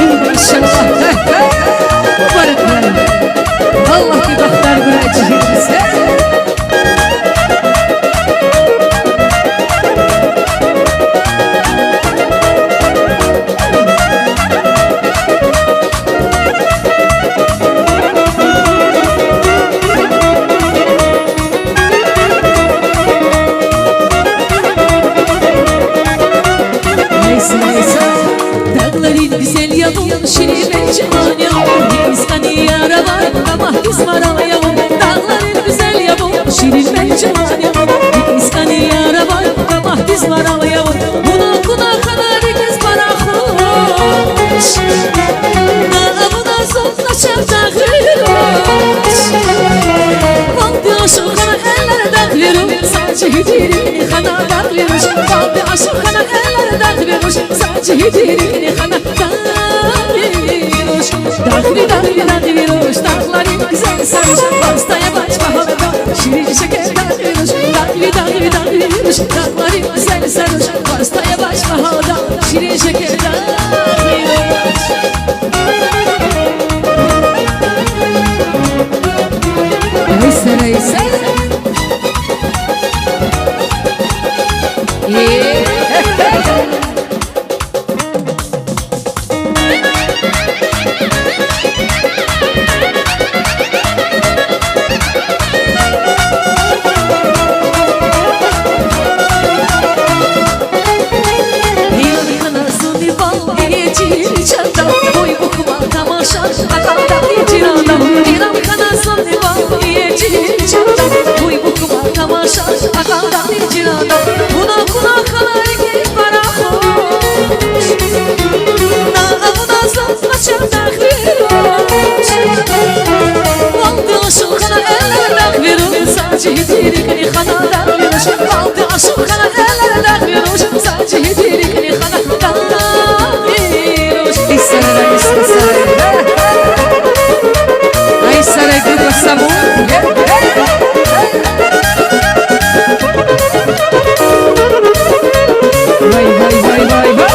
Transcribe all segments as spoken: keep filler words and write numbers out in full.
Эй, машаллагь, гье, гье, мубарак я. Аллагьди бахтар гурай жегьилриз, гье. Дагъларин гуьзел я вун, ширин мечман я вун, мискьи яр авай, тамашдиз марал я вун. Дагъларин гуьзел я вун, ширин мечман я вун, мискьи яр авай, тамашдиз марал я вун. Вуна кьуна хьана рикӀиз парахуш, на вуна зун начагъ дагъви руш. Валди ашукь хьана эллер дагъви руш, са жигьитдин хьана дагъви руш. Валди ашукь хьана эллер дагъви руш, са жигьитдин хьана дагъви руш. Дагъви, дагъви, дагъви руш, дагъларин гуьзел са руш, пастая бач багьалда, ширин шекер дагъви руш. Дагъви, дагъви, дагъви руш, дагъларин гуьзел са руш, пастая бач багьалда, ширин шекер дагъви руш. Эй, сара, эй, сара. Э. Исара, исара. Ай, сара, губа саму. Вай, вай, вай, вай, вай.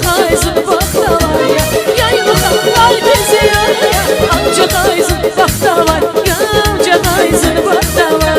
Хайзун бахтавар я, яйлахар вайди зиярат, анжах хайзун бахтавар я, анжах хайзун бахтавар.